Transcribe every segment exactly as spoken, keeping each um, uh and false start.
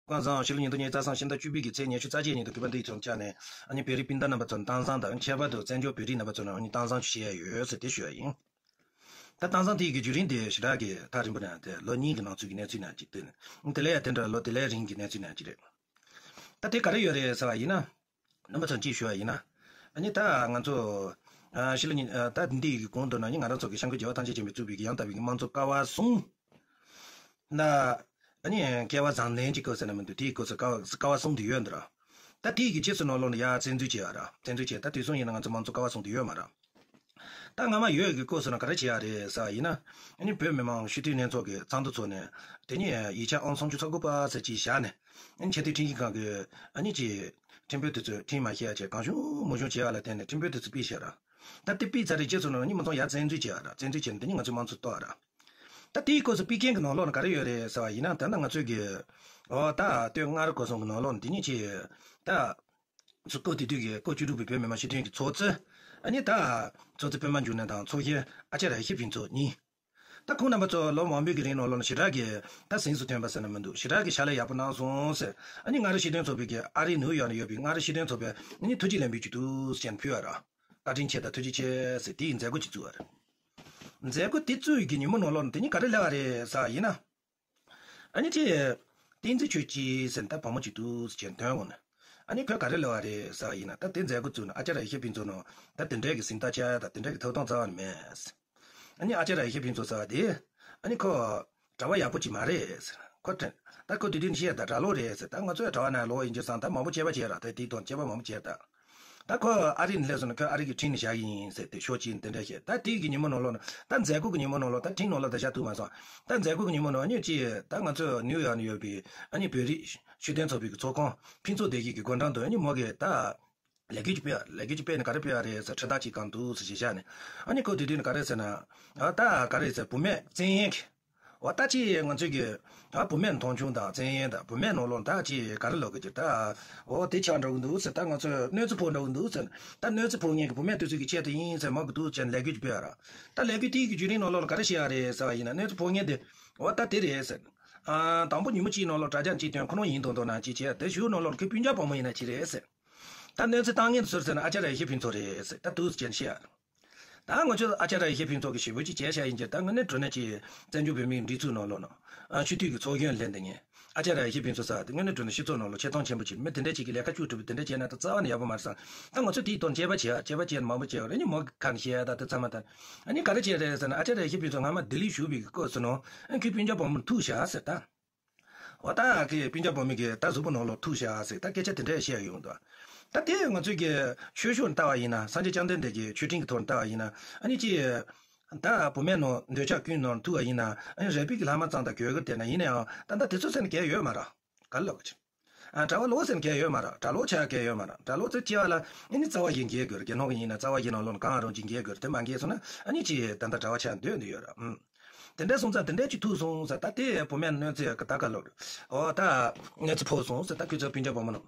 ཀོང་བཟང་ཕྱི་ལོ་ཉིས་སྟོང་ཉི་ཤུ་རྩ་གསུམ་ཕྱི་ཟླ་བཅུ་པའི་གི་ཚེས་ཉི་ཤུ་རྩ་བརྒྱད་ཉིན་དུ་གུས་པ་འདི་ཡི་ཚོམས་བཅར་ནས་ཨ་ནི་བོད་རིགས་སྤུན་ཟླ་རྣམ་པ་ཚོར་གཏམ་བཟང་དང་ཁྱད་པར་དུ་བཙན་བྱོལ་བོད་རིགས་རྣམ་པ་ཚོར་ཨ་ནི་གཏམ་བཟང་ཞིག་བཤད་ཡ་ཡོད་ཟེར་དེ་ཞུ་ཡ་ཡིན། ད་གཏམ་བཟང་དེ་ཡི་གི་བརྒྱུད་རིམ་དེ་ཞེ་དྲག་གི་ཐག་རིང་པོ་ནས་དེ་ལོ་གཉིས་ཀྱི་ནང་ཚུད་ཀྱི་གནས་ཚུལ་ནང་གཅིག་དེ་ནི་དེ་ལས་ཡ་དེ་འདྲ་ལོ་དེ་ལས་རིང་གི་གནས་ཚུལ་ནང་གཅིག་རེད། ད་དེ་ག་རེ་ཡོད་རེད་ཟེར་བ་ཡིན་ན། རྣམ་པ་ཚོར་གཅིག་ཞུ་བ་ཡིན་ན། ཨ་ནི་ད་ང་ཚོ་ཨ་ཕྱི་ལོ་ཉིས་ཨ་ད་འདི་ཡི་གོང་དུ་ན་ནི་ང་རང་ཚོ་གི་སྐྱབས་མགོན་རྒྱལ་བ་ཐམས་ཅད་མཁྱེན་པས་གཙོས་པའི་གི་ཡང་དག་པའི་གི་དམངས་གཙོ་ཀ་བ་གསུམ་ན། ཨ་ནི་ཀ་བ་བཟང་ལྡན་གྱི་སྐོར་ཟེར་ན་མི་འདུག་དེའི་སྐོར་ཟེར་ཀ་བ་ཀ་བ་གསུམ་དུ་ཡོད་འདུག་ར། ད་དེའི་གི་རྗེས་སུ་ནང་ལོགས་ནས་ཡར་བཙན་འཛུལ་བྱས་ཡ་ར་བཙན་འཛུལ་བྱས་ད་དུས་སང་ཡིན་ན་ང་ཚོ་དམངས་གཙོ་ཀ་བ་གསུམ་དུ་ཡོད་མ་ར། ད་སྔ་མ་ཡོད་ཀྱི་སྐོར་སོང་ན་ག་རེ་བྱེད་ཡ་རེད་ཟེར་བ་ཡིན་ན། ཨ་ནི་བོད་མི་མང་སྤྱི་འཐུས་ལྷན་ཚོགས་ཀྱི་ཚོགས་འདུ་ཚོགས་ནས་དེ་ནས་ཡིག་ཆ་ཨང་སུམ་ཅུ་སོ་དགུ་པ་ཟེར་ཅིག་བཞག་ནས། ཨ་ནི་ཆེས་མཐོའི་ཁྲིམས་ཞིབ་ཁང་གི་ཨ་ནི་ཅིག་ཁྲིམས་དཔོན་དེ་ཚོས་ཁྲིམས་མ་བཤད་ཡ་བྱས་གང་བྱུང་མང་བྱུང་བྱེད་ཡ་ལ་བརྟེན་ནས་ཁྲིམས་དཔོན་དེ་ཚོས་ཕུད་བཞག་ར། ད་དེ་ཕུད་ཚར་རེད་རྗེས་སུ་ནང་ཨ་ནི་མི་ཚང་ཡར་བཙན་འཛུལ་བྱེད་ཡ་ར་བཙན་འཛུལ་བྱས་ནས་དེ་ནས་ང་ཚོའི་དམངས་གཙོ་གཏོར་ཡ་ར། ད་དེའི་སྐོར་སུ་ཕུད་མཁན་གྱི་ནང་ལོགས་ན་ག་རེ་ཡོད་རེད་ཟེར་བ་ཡིན་ན་ད་ནི་ང་ཚོའི་གི་ཨོ་ད་སྟོད་མངའ་རིས་སྐོར་སོང་གི་ནང་ལོགས་ན་དེ་ནས་ཅིག་ད། སྐབས་དེ་དུས་ཀྱི་སྐབས་བཅུ་དྲུག་པའི་བོད་མི་མང་སྤྱི་འཐུས་ཀྱི་ཚོགས་གཙོ། ཨ་ནི་ད། ཚོགས་གཙོ་པད་མ་འབྱུང་གནས་དང་ཚོགས་གཞོན་ཨ་ཙརྱ་ཡེ་ཤེས་ཕུན་ཚོགས་གཉིས། ད་ཁོང་རྣམ་པ་ཚོ་ལོ་མང་པོའི་གི་རིང་ནང་ལོགས་ན་ཞེ་དྲག་གི་ད་གཟེངས་སུ་ཐོན་པ་ཟེར་ན་མི་འདུག་ཞེ་དྲག་གི་ཕྱག་ལས་ཡག་པོ་གནང་སོང་ཟེར། ཨ་ནི་མངའ་རིས་སྤྱི་མཐུན་ཚོགས་པའི་གི་ཨ་རིའི་ནིའུ་ཡོག་ནས་ཡོད་པའི་མངའ་རིས་སྤྱི་མཐུན་ཚོགས་པས་ཨ་ནི་ཐུགས་རྗེ་ལེགས་འབུལ་ཅིག་འདུག་ཟེར་ཕུལ་བ་ར། བཀའ་དྲིན་ཆེ་དང་ཐུགས་རྗེ་ཆེ་ཟེར་དེའི་མཛད་སྒོ་ཅིག་བཙུགས་པ་རེད། མཛད་སྒོ་དེ་བཙུགས་ཡོད་ཀྱི་ཉིན་མོ་ནང་ལོགས་ན་དེ་ནི་ག་རེ་སླེབས་པ་རེད་ཟེར་བ་ཡིན་ན། ཨ་ནི་ཅི། བསྟན་འཛིན་ཆོས་སྐྱིད་ཟེར་ད་བུ་མོ་ཅིག་འདུག་ཟེར་གྱིན་དོན་འོང་ན། ཨ་ནི་ཁོས་ག་རེ་ལབ་པ་རེད་ཟེར་བ་ཡིན་ན་ད་དེ་མཛད་སྒོ་བཙུགས་ན་ཨ་ཙརྱ་ཡེ་ཤེས་ཕུན་ཚོགས་ནང་ད་དེ་འདྲའི་གི་གཟེངས་རྟགས་བཅར་ཡ་ད་དེ་འདྲའི་གི་ཐོབ་ཐང་རྩ་བ་ནས་མེད། ཨ་ནི་ཨ་ཙརྱ་ཡེ་ཤེས་ཕུན་ཚོགས་ཟེར་བ་དེ། ཨ་ནི་ཁོ། གྲྭ་པ་ཡག་པོ་ཅིག་མ་རེད་ཟེར། ཁོ་དྲན། ད་ཁོ་དེ་དུས་ནས་བཤད་ད་གྲྭ་ལོག་རེད་ཟེར། ད་ང་ཚོའི་གྲྭ་པ་ནང་ལོག་ཡིན་རྒྱུ་སང་ད་མང་པོ་སྐྱེས་པ་བྱས་ར་ད་དེའི་ཐོག་སྐྱེས་པ་མང་པོ་བྱས་ད། ད་ཁོ་ཨ་རི་ནས་སླེབས་སོང་ན་ཁོ་ཨ་རི་གི་ཁྲིམས་ནས་བཞག་གི་ཡིན་ཟེར་ཏེ་ཤོག་ཅིག་དེ་འདྲ་བཤད། ད་དེའི་གི་ཉིན་མོ་ནང་ལོགས་ན་ད་མཛད་སྒོ་གི་ཉིན་མོ་ནང་ལོགས་ད་ཁྲིམས་ནང་ལོགས་ད་བཞག་ཐུབ་མ་སོང་། ད་མཛད་སྒོ་གི་ཉིན་མོ་ནང་ཨ་ནི་ཅི་ད་ང་ཚོ་ནིའུ་ཡོག་ནས་ཡོད་པའི་ཨ་ནི་བོད་རིགས་སྤྱི་མཐུན་ཚོགས་པའི་གི་ཚོགས་ཁང་ཕུན་ཚོགས་བདེ་སྐྱིད་ཀྱི་སྒོ་འགྲམ་དུ་ཨ་ནི་མོ་གིས་ད་ལས་འགུལ་ཅིག་སྤེལ་ཡ། ལས་འགུལ་ཅིག་སྤེལ་ནས་ག་རེ་སྤེལ་ཡ་རེད་ཟེར་ཁྲི་ཐག་ཅིག་གང་འདུག་ཟེར་ཞེས་བཞག་ནས་ཨ་ནི་ཁོ་དེ་དུས་ནས་ག་རེ་ཟེར་ན། ཨ་ད་ག་རེ་ཟེར་བུད་མེད་བཙན་གཡེམ་གྱི། འོ་ད་ཅི་ང་ཚོའི་གི་ཨ་བུད་མེད་མཐོང་ཆུང་དང་བཙན་གཡེམ་དང་བུད་མེད་ནང་ལོགས་ད་ཅི་ག་རེ་ལབ་དགོས་ཀྱི་ད། འོ་དེ་ཆགས་འགྲོ་གི་འདུག་ཟེར། ད་ང་ཚོས་གནོད་འཚེ་ཕོག་འགྲོ་གི་འདུག་ཟེར། ད་གནོད་འཚེ་ཕོག་མཁན་གྱི་བུད་མེད་དེ་ཚོའི་གི་ཆེད་དུ་ཡིན་ཟེར་མོ་གི་འདུག་ཅེས་ལས་འགུལ་ཅིག་སྤེལ་བ་ར། ད་ལས་འགུལ་དེའི་གི་བརྒྱུད་རིམ་ནང་ལོགས་ལ་ག་རེ་བཤད་ཡ་རེད་ཟེར་བ་ཡིན་ན་གནོད་འཚེ་ཕོག་མཁན་དེ། འོ་ད་དེ་རེད་ཟེར། ཨ་དང་པོ་ཉིན་མོ་གཅིག་ནང་ལོགས་དྲ་རྒྱ་གཅིག་བཏོན་ཁོ་རང་ཡིན་མདོག་མདོག་ནང་གཅིག་བྱས་དེ་གཞུག་ནང་ལོགས་ཁོའི་སྤུན་ཀྱག་བུ་མོ་ཡིན་ན་ཅི་རེད་ཟེར། ད་གནོད་འཚེ་བཏང་མཁན་དེ་ཚོར་ཟེར་ན་ཨ་ཙརྱ་ཡེ་ཤེས་ཕུན་ཚོགས་རེད་ཟེར་ད་འདུག་ཟེར་བཤད་ཡ་ར། ད་ང་ཚོས་ཨ་ཙརྱ་ཡེ་ཤེས་ཕུན་ཚོགས་ཀྱི་ཞེ་པོ་ཅིག་བྱས་བཞག་ཡིན་གྱི་ད་དངོས་གནས་དྲང་གནས་ཀྱི་བཙན་བྱོལ་བོད་མིའི་སྒྲིག་འཛུགས་ནང་ལོགས་ནང་ཨ་སྤྱི་འཐུས་ཀྱི་ཚོགས་གཞོན་ལེན་བསྡད་མཁན་ཨ་ཙརྱ་ཡེ་ཤེས་ཕུན་ཚོགས་ཟེར་བ་དེ་དངོས་གནས་དྲང་གནས་སྤྱི་ཚོགས་ནང་ལོགས་ཆེ་མཐོང་ཆེན་པོ་ཅིག་མི་དེ་འདྲ་ཅིག་གིས་ལས་ཀ་བཅུག་ཐུབ་པའི་དེ་འདྲ་བྱས་ན་ད་རྩ་བ་ནས་ཡག་པོ་མ་རེད་བསམ། ད་ང་ཚོས་དེའི་ཐོག་ནས་དཔྱད་པ་བྱས་དཔྱད་པ་བྱས་ན་མང་པོ་བྱས་པ་རེད། ཨ་ནི་མོ་གི་ཁ་ནས་བཤད་ཡ་ད་དེ་ཚང་མ་ད། ཨ་ནི་ག་རེ་བྱས་རེད་ཟེར་ན་ཨ་ཙརྱ་ཡེ་ཤེས་ཕུན་ཚོགས་སྔ་མ་ལྡི་ལི་བཞུགས་པའི་སྐབས་སུ་ནང་ཨ་ཁོའི་སྤུན་ཀྱག་བུ་མོར་ཐུག་བཞག་ཟེར་ད། འོ་ད་ཁོའི་སྤུན་ཀྱག་བུ་མོ་གིས་ད་གཟུགས་པོ་ནང་ལོགས་ཐུག་བཞག་ཟེར་ད་སྐད་ཆ་དེ་འདྲ་བཤད་ཡོང་འདུག་ད་དེ་ང་ཚོའི་གི་ཆོས་ཕྱོགས་ནས་ལྟ་བ་ཡིན་ན་སངས་རྒྱས་བཅོམ་ལྡན་འདས་ཀྱི་ཆོས་ཁྲིམས་ཀྱི་ཐོག་ནས་ལྟ་བ་ཡིན་ན་ཨ་ནི་ཅི། ད་བུད་མེད་ནང་འདོད་ཆགས་ཀུན་ནང་ཐུག་པ་ཡིན་ན་ཨ་ནི་རེ་ཕུག་གི་ལྷག་མ་ཙམ་དང་གོས་གོས་དེ་ན་ཡིན་ན་ཡང་ད་ད་དེ་ཚོ་ཟེར་ན་གལ་ཡོད་མ་རེད། ག་རེ་ལབ་གི་ཆེ། ཨ་གྲྭ་པ་ལོག་ཟེར་ན་གལ་ཡོད་མ་རེད། གྲྭ་ལོག་ཆགས་གལ་ཡོད་མ་རེད། གྲྭ་ལོག་ཚོས་སྐྱེ་བ་ལ་ཨ་ནི་རྩ་བ་ཞིག་འགལ་དགོས་རེད། དགེ་སློང་གི་ཡིན་ན་རྩ་བ་ཞིག་ནང་ལོགས་ནས་གང་རུང་ཅིག་འགལ་དགོས་རེད། དེ་མ་འགལ་སོང་ན་ཨ་ནི་ཅི་ད་ལྟ་གྲྭ་པ་ཆགས་སྡོད་འདོད་ཡོད་རེད། ཨུམ། དེ་འདྲ་སོང་ཙང་དེ་འདྲ་ཅིག་ཐུག་སོང་ཟེར་ད་དེ་བུད་མེད་གནོད་འཚེ་གི་ད་ག་ལོག་རེད། འོ་ད་གནོད་འཚེ་ཕོག་སོང་ཟེར་ད་ཁོས་ཚོ་སྤུན་ཀྱག་བུ་མོ་ནང་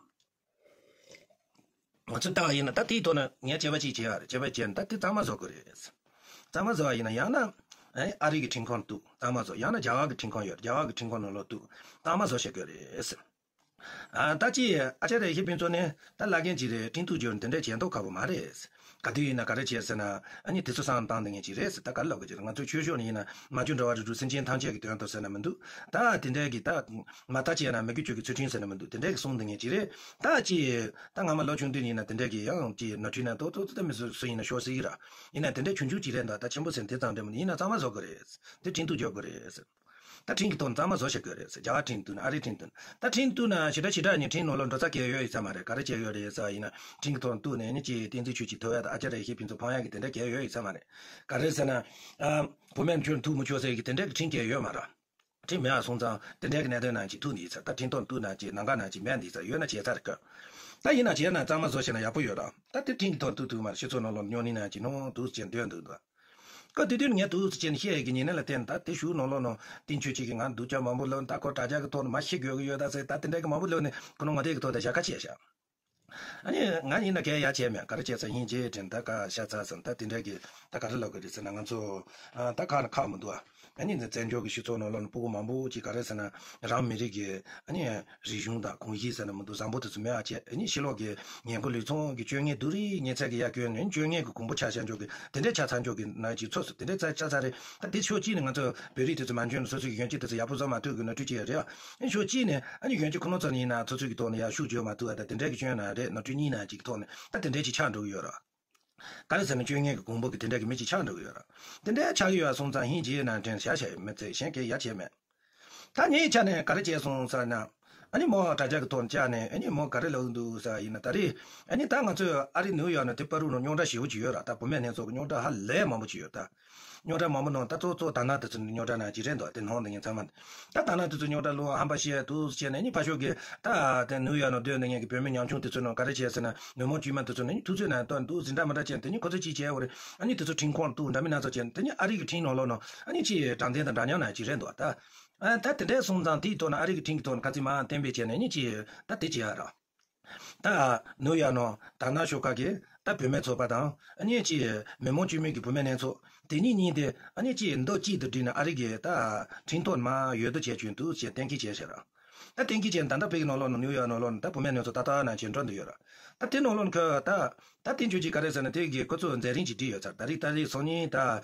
ང་ཚོས་ལྟ་བ་ཡིན་ན་ད་དེའི་ཐོག་ནས་ངས་དཔྱད་པ་ཅིག་བྱེད་ཡ་རེད། དཔྱད་པ་བྱས་ན་ད་དེ་གཙང་མ་བཟོ་དགོས་རེད། གཙང་མ་བཟོ་བ་ཡིན་ན་ཡང་ན་ཨ་ཨ་རི་གི་ཁྲིམས་ཁང་གཏུག་གཙང་མ་བཟོ། ཡང་ན་རྒྱ་གར་གི་ཁྲིམས་ཁང་ཡོད་རེད། རྒྱ་གར་གི་ཁྲིམས་ཁང་ནང་ལོགས་གཏུག་གཙང་མ་བཟོ་བྱེད་དགོས་རེད། ཨ་ད་ཅི་ཨ་ཙརྱ་ཡེ་ཤེས་ཕུན་ཚོགས་ནི་ད་བླ་རྒན་ཅིག་རེད། ཁྲིམས་གཏུག་རྒྱུ་དེ་འདྲ་བྱེད་མདོག་ཁ་པོ་མ་རེད། ག་དུས་ཡིན་ན་ག་རེ་བྱེད་ཟེར་ན་ཨ་ནི་དེ་ཚོ་བསམ་བཏང་བསྡད་མཁན་ཅིག་རེད་ཟེར། ད་ག་རེ་ལབ་དགོས་ཀྱི་རེད། ང་ཚོའི་ཆོས་ཕྱོགས་ནས་ཡིན་ན་མ་བྱུང་འགྲོ་བ་རིགས་དྲུག་སེམས་ཅན་ཐམས་ཅད་ཀྱི་དོན་དུ་ཟེར་ན་མི་འདུག་ད་དེ་འདྲའི་གི་ད་མ་མཐའ་བྱས་ན་མི་དགེ་བཅུ་གི་ཚུལ་ཁྲིམས་ཟེར་ན་མི་འདུག་དེ་འདྲའི་གི་གསུང་བསྡད་མཁན་ཅིག་རེད། ད་ཅི་ད་སྔ་མ་ལོ་ཆུང་དུས་ཡིན་ན་དེ་འདྲའི་གི་ཡང་ཅི་ནོར་འཁྲུལ་ན་ཏོག་ཏོག་ཏོག་ཏོག་མི་སུ་སུ་ཡིན་ན་ཤོག་ཟེར་གི་ར། ཡིན་ན་དེ་འདྲའི་ཆུང་ཆུང་ཅིག་རེད་འདུག་ད་ཆེན་པོ་ཟེར་ན་དེ་ཙམ་འདྲ་མི་འདུག་ཡིན་ན་གཙང་མ་བཟོ་དགོས་རེད། དེ་ཁྲིམས་གཏུག་རྒྱག་དགོས་རེད་ཟེར། ད་ཁྲིམས་ཀྱི་ཐོག་ནས་གཙང་མ་བཟོ་བྱེད་དགོས་རེད་ཟེར། རྒྱ་གར་ཁྲིམས་གཏུག་ན་ཨ་རིའི་ཁྲིམས་གཏུག་ན། ད་ཁྲིམས་གཏུག་ན་ཞེ་དྲག་ཞེ་དྲག་ནས་ཁྲིམས་ནང་ལ་འགྲོ་ས་གལ་ཡོད་ཡིན་ས་མ་རེད། ག་རེ་བྱས་ཡོད་རེད་ཟེར་བ་ཡིན་ན་ཁྲིམས་ཀྱི་ཐོག་ནས་གཏུག་ནས་ནི་ཅིག་བསྟན་འཛིན་ཆོས་སྐྱིད་ཐོབ་ཡ་དང་ཨ་ཙརྱ་ཡེ་ཤེས་ཕུན་ཚོགས་ཕམ་ཡ་གི་དེ་འདྲ་གལ་ཡོད་ཡིན་ས་མ་རེད། ག་རེ་ཟེར་ན། ཨ། བུད་མེད་ཁྱོད་ཐུག་མི་ཆོག་ཟེར་གི་དེ་འདྲ་གི་ཁྲིམས་གལ་ཡོད་མ་རེད། ཁྲིམས་མེད་པ་སོང་ཙང་དེ་འདྲ་གི་གནད་དོན་ནང་ཅིག་ཐུག་ནས་ཡིན་ས། ད་ཁྲིམས་ཐོག་ནས་གཏུག་ན་ཅིག་ནམ་མཁའ་ནང་ཅིག་མེད་འདི་ས་ཡོད་ན་བྱས་ཚར་གི། ད་ཡིན་ན་བྱས་ན་གཙང་མ་བཟོ་བྱས་ན་ཡག་པོ་ཡོད་ར། ད་དེ་ཁྲིམས་ཀྱི་ཐོག་གཏུག་ཐུབ་མ་རེད། སྤྱི་ཚོགས་ནང་ལོགས་རྙོག་གླེང་ནང་ཅིག་ནོར་འདུག་ཟེར་འདོད་འདུག་ད། སྐབས་དེ་དུས་ངས་འདུག་ཟེར་བྱས་ནས་བཤད་ཡས་ཀྱི་ཉེ་གནས་ལ་བརྟེན་ད་དེ་ཞུ་ནང་ལོགས་ནང་བསྟན་ཆོས་ཅིག་གིས་ང་སྡུག་ཅག་མང་པོ་ལབ་ད་ཁོ་དྲ་རྒྱ་གི་ཐོག་ནས་མ་ཤི་དགོས་ཀྱི་ཡོད་ད་ཟེར་ད་དེ་འདྲ་གི་མང་པོ་ལབ་ནས་ཁོ་ནང་ང་དེ་གི་ཐོག་ད་ཞག་ཁ་ཆད་བཞག་ཨ་ནི་ང་ཡིན་ན་གལ་ཡ་བྱས་མེད། ག་རེ་བྱས་ས་ཡིན་རྗེས་དྲན་ད་ག་ཤ་ཚ་ཟེར་ད་དེ་འདྲ་གི་ད་ག་རེ་ལབ་གི་རེད་ཟེར་ན་ང་ཚོ་ད་ཁག་ན་ཁག་མི་འདུག་ཨ། ཨ་ནི་འདི་བཙན་བྱོལ་གྱི་སྤྱི་ཚོགས་ནང་ལོགས་ནས་སྤུ་གུ་མང་པོ་ཅིག་ག་རེ་ཟེར་ན་རང་མི་རིགས་ཀྱི་ཨ་ནི་རིག་གཞུང་དང་གོམས་གཤིས་ཟེར་ན་མི་འདུག་བཟང་པོ་དེ་ཚོ་མེད་པ་བྱས། ཨ་ནི་ཕྱི་ལོགས་ཀྱི་ཉེས་མཁོ་ལུས་ཚང་གི་སྤྱོད་ངན་སྡུག་རུས་ཉེས་ཚད་ཀྱི་ཡར་སྐྱོན་ནས་སྤྱོད་ངན་གྱི་གོང་བུ་ཆགས་ཆགས་འཇོག་གི་དེ་འདྲའི་ཆ་ཚང་འཇོག་གི་ན་ཅིག་ཚོད་སུ་དེ་འདྲའི་ཆ་ཆ་ཚང་རེད། ད་དེ་ཕྱོགས་གཅིག་ནས་ང་ཚོ་བོད་རིགས་དེ་ཚོ་མ་འཇོན་ན་སོ་སོའི་གཞོན་སྐྱེས་དེ་ཚོ་ཡག་པོ་བཟོ་མ་ཐུབ་གི་ནོར་འཁྲུལ་ཅིག་རེད། ཨ་ནི་ཕྱོགས་གཅིག་ནས་ཨ་ནི་གཞོན་སྐྱེས་ཁོ་ནོ་ཚོ་ཡིན་ན་ཚོ་ཚོད་ཀྱི་ཐོག་ནས་ཡར་ཤུགས་བརྗོད་མ་ཐུབ་པ་ད་དེ་འདྲའི་གི་སྐྱོན་ན་རེད། ནོར་འཁྲུལ་གཉིས་ན་གཅིག་གི་ཐོག་ནས་ད་དེ་འདྲའི་ཅིག་ཆགས་འགྲོ་གི་ཡོད་ར། ག་རེ་ཟེར་ན་སྤྱོད་ངན་གྱི་གོང་བུ་གི་དེ་འདྲ་གི་མི་གཅིག་ཆགས་འགྲོ་གི་ཡོད་ར། དེ་འདྲ་ཆགས་ཀྱི་ཡོད་སོང་ཙང་ཧིན་རྗེས་ནང་དྲན་བྱ་བྱ་ཡོད་མི་ཚེ་གཞན་གྱི་ཡ་བྱས་མེད། ད་ངའི་ཆ་ནས་ག་རེ་བྱས་སོང་ཟེར་ན། ཨ་ནི་མོ་དྲ་རྒྱ་གི་ཐོག་ནས་བཅར་ནས་ཨ་ནི་མོ་ག་རེ་ལབ་འདུག་ཟེར་ཡིན་ན་ད་རེས་ཨ་ནི་ད་ང་ཚོས་ཨ་རི་ནིའུ་ཡོག་ནས་དེ་བར་རུ་ནང་རྙོག་དྲ་ཞེ་པོ་ཅིག་ཡོད་ར། ད་བུད་མེད་ལྷན་ཚོགས་ཀྱི་རྙོག་དྲ་ཧ་ལས་མང་པོ་ཅིག་ཡོད་ད། རྙོག་དྲ་མང་པོ་ནང་ད་གཙོ་གཙོ་ད་ན་དེ་ཚོ་རྙོག་དྲ་ནང་ཅིག་རེད་འདུག་དེ་ནང་དུ་ངས་ཚང་མ་ད་ད་ན་དེ་ཚོ་རྙོག་དྲ་ལོ་ཧམ་པ་བཤད་འདུག་བྱས་ནས་ཨ་ནི་ཕ་ཤོག་གི་ད་དེ་ནིའུ་ཡོག་ནང་སྡོད་ནས་ངས་གི་བུད་མེད་ཉམ་ཆུང་དེ་ཚོ་ནང་ག་རེ་བྱས་ཟེར་ན་མི་མང་དཀྱུས་མ་དེ་ཚོ་ནི་ཐུགས་ཚོད་ན་ད་འདུག་ཟིན་འདྲ་མི་འདྲ་བྱས་དེ་ནི་ཁོ་ཚོ་ཅིག་བྱས་འོ་རེད། ཨ་ནི་དེ་ཚོ་ཁྲིམས་ཁང་ལ་གཏུག་འདྲ་མི་སྣ་ཚོགས་བྱས་དེ་ནི་ཨ་རི་གི་ཁྲིམས་ནང་ལོགས་ནང་ཨ་ནི་ཅིག་དྲང་བདེན་དང་འདྲ་མཉམ་ན་ཅིག་རེད་འདུག་ད། ཨ་ད་དེ་འདྲས་སོང་ཙང་དེའི་ཐོག་ན་ཨ་རི་གི་ཁྲིམས་ཀྱི་ཐོག་ན་ཁ་ཚིག་མ་གཏན་འབེབས་བྱས་ནས་ཨ་ནི་ཅིག་ད་དེ་ཅིག་ཡ་ར། ད་ནིའུ་ཡོག་ནང་ད་ན་ཤོག་ཁག་གི་ད་བུད་མེད་ཚོགས་པ་དང་ཨ་ནི་ཅིག་མི་མང་དཀྱུས་མའི་གི་བུད་མེད་ལྷན་ཚོགས་དེ་གཉིས་གཉིས་དེ་ཨ་ནི་ཅིག་མདོ་གཅིག་ཏུ་བསྒྲིལ་ནས་ཨ་རི་གི་ད་ཁྲིམས་ཐོག་ནས་མ་ཡོད་དོ་བྱས་བྱུང་འདུག་ཅེས་གཏན་འཁེལ་བྱས་ཤག་ར། ད་གཏན་འཁེལ་བྱས་ནས་ད་ལྟ་བོད་ཀྱི་ནང་ལོགས་ནང་ནིའུ་ཡོག་ནང་ལོགས་ནང་ད་བུད་མེད་ལྷན་ཚོགས་ཏག་ཏག་ནང་བྱས་འགྲོ་འདི་ཡོད་ར། ད་དེ་ནང་ལོགས་ནང་ཁ་ད་ད་དེ་འཇོག་ཅིག་ག་རེ་ཟེར་ན་དེ་གི་ཁོ་ཚོ་མཛད་རིམ་ཅིག་བསྒྲིགས་ཡོད་ཚར། ད་རེས་ད་རེས་སང་ཉིན་ད་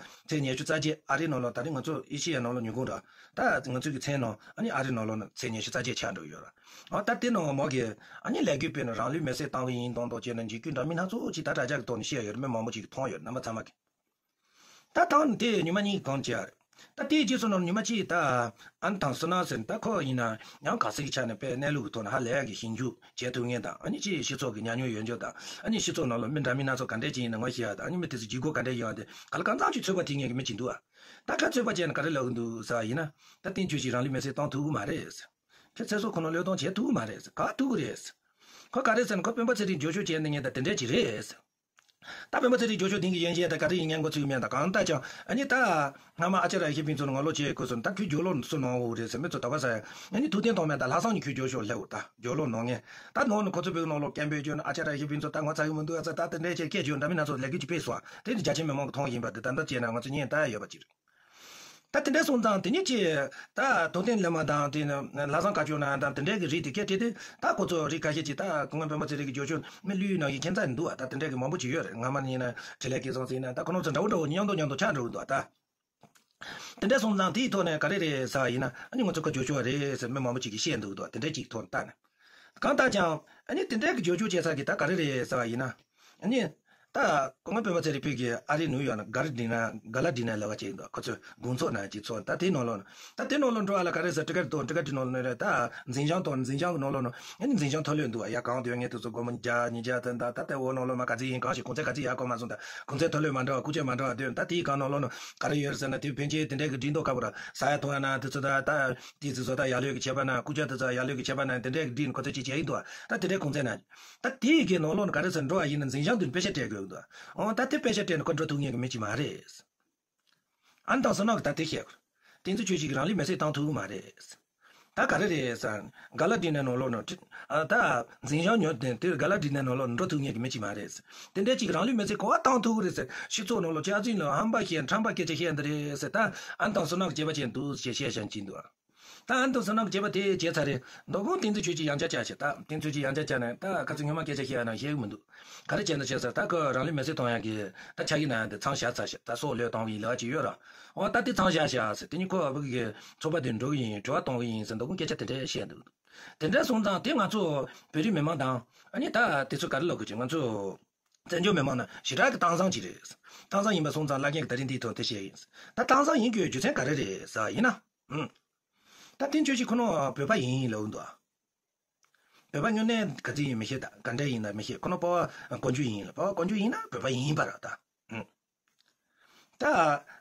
ཚེས་ཉི་ཤུ་རྩ་བརྒྱད་ཨ་རི་ནང་ལོགས་ད་རེས་ང་ཚོ་ཨེ་ཤི་ཡའི་ནང་ལོགས་ཉིན་གུང་ར། ད་ང་ཚོའི་གི་མཚན་ནང་ཨ་ནི་ཨ་རི་ནང་ལོགས་ནང་ཚེས་ཉི་ཤུ་རྩ་བརྒྱད་ཆགས་འགྲོ་གི་ཡོད་ར། ཨ་ད་དེ་ནང་མོ་གི་ཨ་ནི་ལས་འགུལ་སྤེལ་ནས་རང་ལུས་མེར་སྲེག་བཏང་གི་ཡིན་དང་དང་བྱས་ནས་འཇིགས་སྐུལ་འདྲ་མིན་སྣ་ཚོགས་ཅིག་ད་དྲ་རྒྱ་གི་ཐོག་ནས་བཤད་ཡོད་རེད། མི་མང་པོ་ཅིག་གིས་མཐོང་ཡོད་རྣམ་པ་ཚང་མ་གིས། ད་ཐང་དེ་ཉི་མ་གཉིས་གང་བྱས་རེད། ད་དེའི་རྗེས་སུ་ནང་ཉི་མ་གཅིག་ད་ཨན་དང་སུ་ན་ཟེར་ད་ཁོ་ཡིན་ན་ཡང་ག་ས་གི་ཆ་ནས་དཔེ་གནས་ལུགས་ཀྱི་ཐོག་ནས་ཧ་ལས་ཀྱི་ཞིབ་འཇུག་བྱེད་ཐུབ་མཁན་དང་ཨ་ནི་ཅིག་སྤྱི་ཚོགས་ཀྱི་ཉམས་མྱོང་ཡོད་མཁན་དང་ཨ་ནི་སྤྱི་ཚོགས་ནང་ལ་མི་འདྲ་མིན་སྣ་ཚོགས་ག་འདྲས་ཅིག་ཡིན་ན་ངོ་ཤེས་ཡ་དང་ཨ་ནི་མི་དེ་ཚོ་ལྗིད་ཁོག་ག་འདྲས་ཡོད་དེ་ག་ལ་གང་ཚང་ཅིག་ཚོད་དཔག་ཐིག་ངེས་ཀྱི་མི་ཅིག་འདུག་ཨ། ད་ཁ་ཚོད་དཔག་བྱས་ན་ག་རེ་ལབ་ཀྱི་འདུག་ཟེར་བ་ཡིན་ན། ད་བསྟན་ཆོས་ཀྱིས་རང་ལུས་མེར་སྲེག་བཏང་ཐུབ་ཀྱི་མ་རེད། ཁྱེད་ཚེ་སྲོག་ཁོ་ན་བློས་གཏོང་བྱེད་ཐུབ་ཀྱི་མ་རེད། ག་ཐུབ་ཀྱི་རེད། ཁོ་ག་རེ་ཟེར་ན་ཁོ་སྤེན་པ་ཚེ་རིང་བསྐྱར་བཅོས་བྱས་ནས་ངས་ད་དེ་འདྲས་ཅིག་རེད། ད་སྤེན་པ་ཚེ་རིང་བསྐྱར་བཅོས་དེང་གི་ཡན་ཆད་ད་ག་རེ་ཡིན་ངན་གོ་ཚུལ་མེད་ད་གང་ལྟར་ཀྱང་ཨ་ནི་ད་སྔ་མ་ཨ་ཅག་ར་ཡེ་ཤེས་ཕུན་ཚོགས་ནས་ངོ་ལོག་བྱེད་དགོས་སོང་ད་ཁོས་བསྐྱར་བཅོས་སུ་གནང་འོ་རེད་ཟེར་མི་ཚོ་ད་བ་ས་ཡ་ཨ་ནི་ཐུབ་བསྟན་ཐོགས་མེད་ད་ལྷག་བསམ་གྱིས་ཁོས་བསྐྱར་བཅོས་སླེབས་འོ་ད་བསྐྱར་བཅོས་གནང་ངས་ད་ནང་ནས་ཁོ་ཚོ་བོད་ནང་ལོགས་སྐད་འབོད་བརྗོད་ནས་ཨ་ཅག་ར་ཡེ་ཤེས་ཕུན་ཚོགས་ད་ངོ་ཚ་གི་མི་འདུག་ཨ་ཚ་ད་དེ་འདྲའི་ཆེད་སྐད་བརྗོད་འདྲ་མིན་སྣ་ཚོགས་ལས་འགུལ་ཅིག་སྤེལ་སོང་དེ་ནི་རྒྱ་ཆེ་མི་མང་གི་མཐོང་ཡིན་པ་དེ་ད་ལྟ་བྱས་ན་ང་ཚོ་ཉན་ལྟ་ཡ་ཡོད་པ་ཅིག་རེད། ད་དེ་འདྲ་སོང་ཙང་དེ་ཉིད་ཀྱི་ད་ཐུབ་བསྟན་སློབ་མ་དང་དེ་ནི་ལྷག་བསམ་དཀར་ཕྱོགས་ནང་དང་དེ་འདྲའི་གི་རིགས་དེ་སྐད་བྲིས་ཏེ་ད་ཁོ་ཚོ་རིགས་ཁ་ཤས་ཀྱིས་ད་སྐུ་ངོ་སྤེན་པ་ཚེ་རིང་གི་བསྐྱར་བཅོས་མི་བསླུས་ནང་བཞིན་ཁྱད་མཚར་འདུག་བ། ད་དེ་འདྲའི་གི་མང་པོ་ཅིག་ཡོད་རེད། སྔ་མ་ནས་ཡིན་ན་འཕྲིན་ལས་སྐལ་བཟང་ཟེར་ཡིན་ན་ད་ཁོ་རང་ཚོ་འདྲ་བོ་འདྲ་བོ་མཉམ་དུ་མཉམ་དུ་ཆགས་འགྲོ་གི་འདུག་བ་ད། དེ་འདྲ་སོང་ཙང་དེའི་ཐོག་ནས་ག་རེ་རེད་ཟེར་བ་ཡིན་ན་ཨ་ནི་ང་ཚོ་ཁ་བསྐྱར་བཅོས་རེད་ཟེར་མི་མང་པོ་ཅིག་གིས་བཤད་འདུག་འདུག་བ། དེ་འདྲའི་ཅིག་ཐོག་ནས་ལྟ་ནས་གང་ལྟར་ཀྱང་ཨ་ནི་དེ་འདྲའི་གི་བསྐྱར་བཅོས་བྱས་ས་གི་ད་ག་རེ་རེད་ཟེར་བ་ཡིན་ན་ཨ་ནི། ད་སྐུ་ངོ་སྤེན་པ་ཚེ་རིང་བོད་ཀྱི་ཨ་རིའི་ནིའུ་ཡོག་ནང་ག་ལ་ཌི་ན་ག་ལ་ཌི་ན་ལབ་པ་ཅིག་འདུག་ཁོ་ཚོའི་དགོང་ཚོགས་ནང་ཅིག་ཚོགས་ད་དེའི་ནང་ལོགས་ནང་ད་དེའི་ནང་ལོགས་འགྲོ་བ་ལ་ག་རེ་ཟེར་ཊི་ཀེ་ཊི་དང་ཊི་ཀེ་ཊི་ནང་ལོགས་ནང་རེད། ད་འཛིན་བྱང་དང་འཛིན་བྱང་གི་ནང་ལོགས་ནང་ཨ་ནི་འཛིན་བྱང་ཐོ་ལོས་འདུག་བ། ཡ་གང་དོན་ངས་དེ་ཚོ་སྒོར་མོ་བརྒྱ་ཉིས་བརྒྱ་ཙམ་ད་ད་ལྟ་འོག་ནང་ལོགས་མ་ག་ཚོད་ཡིན་གང་ཞིག་གོང་ཚད་ག་ཚོད་ཡག་གོ་མ་སོང་། ད་གོང་ཚད་ཐོ་ལོས་མ་འདྲ་བ་སྐུ་ཆས་མ་འདྲ་བ་འདོན། ད་དེའི་སྒང་ནང་ལོགས་ནང་ག་རེ་ཡོད་རེད་ཟེར་ན་དེ་ཕན་ཆད་དེ་འདྲའི་གི་སྒྲིག་མདོག་ཁ་པོ་ར་ཟ་ཡ་འཐུང་ཡ་ན་དེ་ཚོ་ད་ད་དེ་ཚོ་བཟོ་ལྟ་ཡག་ལོས་གི་ཆད་པ་ན་སྐུ་ཆས་དེ་ཚོ་ཡག་ལོས་གི་ཆད་པ་ན་དེ་འདྲའི་གི་སྒྲིག་ནས་གོང་ཚད་ཅིག་བྱས་ཡིན་འདུག་ད་དེ་འདྲའི་གོང་ཚད་ན། ད་དེའི་གི་ནང་ལོགས་ནས་ག་རེ་ཟེར་འགྲོ་བ་ཡིན་ན་འཛིན་བྱང་དུ་དཔེ་ཆ་སྤྲད་དགོས་འདུག་འོ་ད་དེ་དཔེ་ཆ་སྤྲད་ནས་ཁོ་འགྲོ་ཐུབ་མཁན་གི་མི་ཅིག་མ་རེད། ཨ་ནི་དང་བསོད་ནམས་ཀྱིས་ད་དེ་བཤད་དགོས། དེ་ཚོ་ཁྱོད་ཅིག་རང་ལུས་མེར་སྲེག་བཏང་ཐུབ་ཀྱི་མ་རེད། ད་ག་རེ་རེད་ཟེར། ག་ལ་ཌི་ན་ནང་ལོགས་ནས་ཨ་ད་འཛིན་བྱང་ཉོ་དེ་དེ་ག་ལ་ཌི་ན་ནང་ལོགས་ནས་འགྲོ་ཐུབ་མཁན་གི་མི་ཅིག་མ་རེད། དེ་འདྲའི་ཅིག་རང་ལུས་མེར་སྲེག་ག་པར་བཏང་ཐུབ་ཀྱི་རེད་ཟེར། སྤྱི་ཚོགས་ནང་ལོགས་ཅིག་ཨ་ཙི་ལ་ཧམ་པ་བཤད་ཁྲམ་པ་སྐད་ཆ་བཤད་འདི་རེད་ཟེར། ད་ཨ་ནི་དང་བསོད་ནམས་ཀྱིས་བྱས་པ་བྱས་འདུག་ཅེས་བཤད་བཞིན་གྱིན་འདུག་ད་ཨ་ནི་དང་བསོད་ནམས་ཀྱིས་བྱས་པ་དེ་བྱས་ཚར་རེད། མདོ་དགོང་དེ་ཚོ་ཁྱོད་ཀྱིས་ཡང་བསྐྱར་བཅར་ཤིག་ད་དེ་ཚོ་ཁྱོད་ཀྱིས་ཡང་བསྐྱར་བཅར་ནས་ད་ག་ཚོད་སྔོན་མ་སྐད་ཆ་བཤད་ཡ་ན་བཤད་གི་མི་འདུག་ག་རེ་བྱས་ན་བྱས་ཟེར། ད་ཁོས་རང་ལུས་མེར་སྲེག་གཏོང་ཡག་གི་ད་ཆ་གི་ནང་དེ་མཚམས་བཞག་ཚར་ཤག་ད་སྲོག་བློས་གཏོང་གི་ལས་ཀ་ཅིག་ཡོད་ར། འོ་ད་དེ་མཚམས་བཞག་བཞག་ཟེར། དེ་ནི་ཁོ་བོད་ཀྱི་ཚོགས་པ་དེ་འགྲོ་གི་ཡིན་དྲི་བ་གཏོང་གི་ཡིན་ཟེར་མདོ་དགོང་སྐད་ཆ་དེ་འདྲ་བཤད་འདུག་དེ་འདྲ་སོང་ཙང་དེ་ང་ཚོ་བོད་རིགས་མི་མང་དང་ཨ་ནི་ད་དེ་ཚོ་ག་རེ་ལབ་དགོས་ཀྱི་ང་ཚོ་བཙན་བྱོལ་མི་མང་ནང་ཞེ་དྲག་གི་སྟངས་བཟང་ཅིག་རེད། སྟངས་བཟང་ཡིན་པ་སོང་ཙང་བླ་རྒན་གྱིས་ད་རིང་འདིའི་ཐོག་དེ་བཤད་ཡིན། ད་སྟངས་བཟང་ཡིན་དགོས་རྒྱུ་མཚན་ག་རེ་རེད་ཟེར་བ་ཡིན་ན། ཨུམ། ད་དེ་ཁྱོད་ཀྱིས་ཁོ་ནོ་བོད་པ་ཡིན་ལབ་འདུག་བོད་པ་དངོས་གནས་ག་ཚོད་ཡིན་མི་ཤེས། ད་ག་འདྲ་ཡིན་ན་མི་ཤེས། ཁོ་ནོ་པ་ཕ་གོ་འཇུ་ཡིན་ལ། པ་ཕ་གོ་འཇུ་ཡིན་ན་བོད་པ་ཡིན་པ་ར་ད། ཨུམ། ད་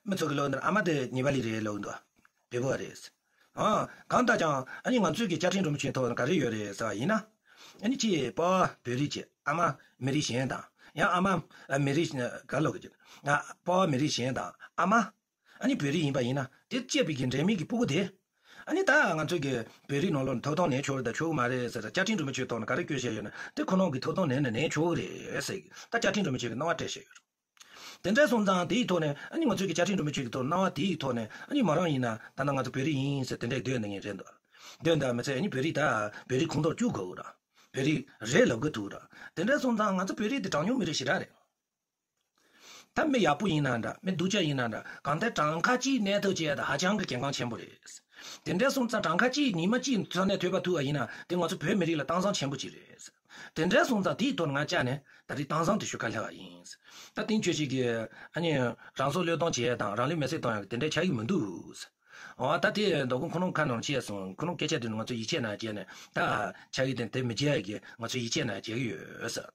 མི་ཚོ་གི་ལོ་འདིར་ཨ་མ་དེ་ཉི་པ་ལི་རེད་ལབ་འདུག་བོད་པ་རེད། ཨ་གང་ལྟར་ཀྱང་ཨ་ནི་ང་ཚོའི་གི་བཅའ་ཁྲིམས་རིན་པོ་ཆེའི་ཐོག་ག་རེ་ཡོད་རེད་ཟེར་བ་ཡིན་ན། ཨ་ནི་ཅི་པ་ཕ་བོད་རིགས་ཀྱི་ཨ་མ་མི་རིགས་གཞན་དང་ཡང་ཨ་མ་ཨ་མི་རིགས་ག་ལོ་གི་ཨ་པ་ཕ་མི་རིགས་གཞན་དང་ཨ་མ། ཨ་ནི་བོད་རིགས་ཡིན་པ་ཡིན་ན་དེ་སྐྱེས་པའི་གི་འབྲེལ་མེད་ཀྱི་སྤུ་གུ་དེ། ཨ་ནི་ད་ང་ཚོའི་གི་བོད་རིགས་ནང་ལོགས་ཐོབ་ཐང་ལེན་ཆོག་རེད་དང་ཆོག་གི་མ་རེད་ཟེར། བཅའ་ཁྲིམས་རིན་པོ་ཆེའི་ཐོག་ནས་ག་རེ་བཀོད་བཞག་ཡོད་ན་དེ་ཁོ་རང་གི་ཐོབ་ཐང་ལེན་ན་ལེན་ཆོག་གི་རེད་ཟེར་གི་ད་བཅའ་ཁྲིམས་རིན་པོ་ཆེ་གི་གནང་བ་སྤྲད་བཞག་ཡོད་རེད། དེ་འདྲ་སོང་ཙང་དེའི་ཐོག་ནས་ཨ་ནི་ང་ཚོའི་གི་བཅའ་ཁྲིམས་སྒྲོམ་གཞི་ཆོས་ཀྱི་ཐོག་གནང་བ་དེའི་ཐོག་ནས་ཨ་ནི་མོ་རང་ཡིན་ན་ད་ནང་ང་ཚོ་བོད་རིགས་ཡིན་ཟེར་དེ་འདྲའི་སྡོད་འདི་ངས་རེད་འདུག་སྡོད་འདི་མི་ཚད་ཨ་ནི་བོད་རིགས་ད་བོད་རིགས་ཁོངས་གཏོགས་བཅུག་དགོས་ར། བོད་རིགས་རེད་ལབ་དགོས་ཐུག་ར། དེ་འདྲ་སོང་ཙང་ང་ཚོ་བོད་རིགས་དེ་གྲངས་ཉུང་མི་རིགས་ཞེ་དྲག་རེད། ད་མི་ཡག་པོ་ཡིན་ན་འདྲ་མི་སྡུག་ཅག་ཡིན་ན་འདྲ་གང་ལྟར་གྲངས་ཀ་གཅིག་གནས་ཐུབ་ཅེས་ད་ཧ་ཅང་གི་གལ་འགངས་ཆེན་པོ་རེད། དེ་འདྲ་སོང་ཙང་གྲངས་ཀ་གཅིག་ཉི་མ་གཅིག་འཚོ་གནས་ཐུབ་པ་ཐུབ་པ་ཡིན་ན་དེ་ང་ཚོ་བོད་མི་རིགས་ལ་གཏམ་བཟང་ཆེན་པོ་ཅིག་རེད། དེ་འདྲ་སོང་ཙང་དེའི་ཐོག་ང་བཅར་ནས་ད་རེས་གཏམ་བཟང་དེ་ཞུ་ག་སླེབས་པ་ཡིན། ད་དེང་ཁྱོད་ཅིག་གིས་ཨ་ནི་རང་སྲོག་བློས་གཏོང་བྱེད་ཡ་དང་རང་ལུས་མེར་སྲེག་གཏོང་ཡ་གི་དེ་འདྲའི་ཆགས་ཀྱི་མི་འདུག་འོ་ད་དེ་མདོ་དགོང་ཁོ་རང་ཁ་ནང་བཤད་སོང་། ཁོ་རང་སྐད་ཆ་དེ་ང་ཚོ་ཡིད་ཆེས་ན་བྱས་ནས་ད་ཆགས་ཀྱི་དེ་དེ་མི་བྱེད་ཡ་གི་ང་ཚོ་ཡིད་ཆེས་ན་བྱེད་ཀྱི་ཡོད་ཟེར།